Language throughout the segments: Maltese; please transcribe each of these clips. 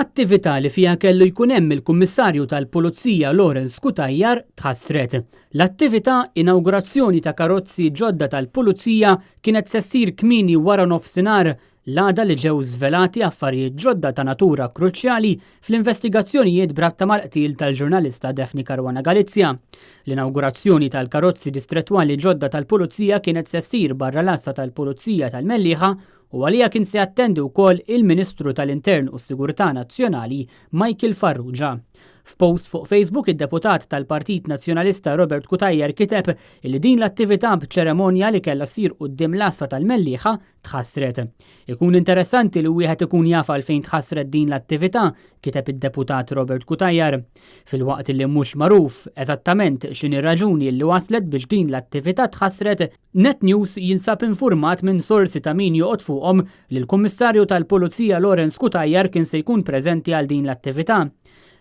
Attività li fiha kellu jkun hemm il-Kummissarju tal-Pulizija Lawrence Cutajar tħassret. L-attività, inawgurazzjoni ta' karozzi ġodda tal-Pulizija, kienet se ssir kmieni wara nofsinhar l-għada li ġew żvelati affarijiet ġodda ta' natura kruċjali fl-investigazzjonijiet b'rabta mal-qtil tal-ġurnalista Daphne Caruana Galizia. L-inawgurazzjoni tal-karozzi distrettwali ġodda tal-Pulizija kienet se ssir barra l-għassa tal-Pulizija tal-Mellieħa u għaliha kien se jattendi wkoll il-Ministru tal-Intern u s-Sigurtà Nazzjonali Michael Farrugia. F'post fuq Facebook id-deputat tal-Partit Nazzjonalista Robert Cutajar kiteb li din l-attività b'ċeremonja li kellha ssir quddiem l-għassa tal-Mellieħa tħassret. Ikun interessanti li wieħed ikun jaf għalfejn tħassret din l-attività, kiteb id-deputat Robert Cutajar. Filwaqt li mhux magħruf eżattament x'inhi r-raġuni li waslet biex din l-attività tħassret, Net News jinsab infurmat minn sorsi ta' min joqgħod fuqhom li l-Kummissarju tal-Pulizija Lawrence Cutajar kien se jkun preżenti għal din l-attività.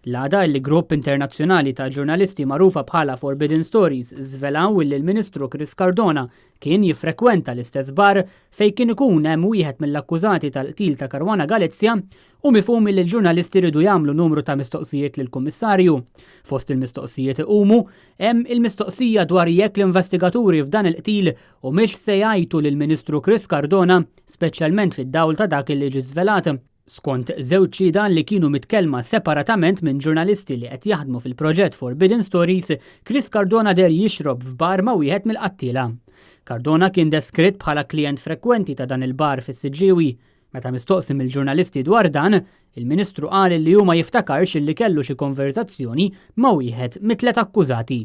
L-għada li grupp internazzjonali ta' ġurnalisti magħrufa bħala Forbidden Stories żvelaw li l-Ministru Chris Cardona kien jiffrekwenta l-istess bar fejn kien ikun hemm wieħed mill-akkużati tal-qtil ta' Caruana Galizia, Hu mifhum li l-ġurnalisti riedu jagħmlu numru ta' mistoqsijiet lill-Kummissarju. Fost il-mistoqsijiet iqumu hemm il-mistoqsija dwar jekk l-investigaturi f'dan il-qtil humiex se jgħajtu lill-Ministru Chris Cardona, speċjalment fid-dawl ta' dak li ġie żvelat. Skont żewġ xhieda li kienu mitkellma separatament minn ġurnalisti li qed jaħdmu fil-proġett Forbidden Stories, Chris Cardona deher jixrob f'bar ma' wieħed mill-qattiela. Cardona kien deskritt bħala klijent frekwenti ta' dan il-bar fis-Siġġiewi. Meta mistoqsi mill-ġurnalisti dwar dan, il-Ministru qal li hu ma jiftakarx illi kellu xi konverżazzjoni ma' wieħed mit-tliet akkużati.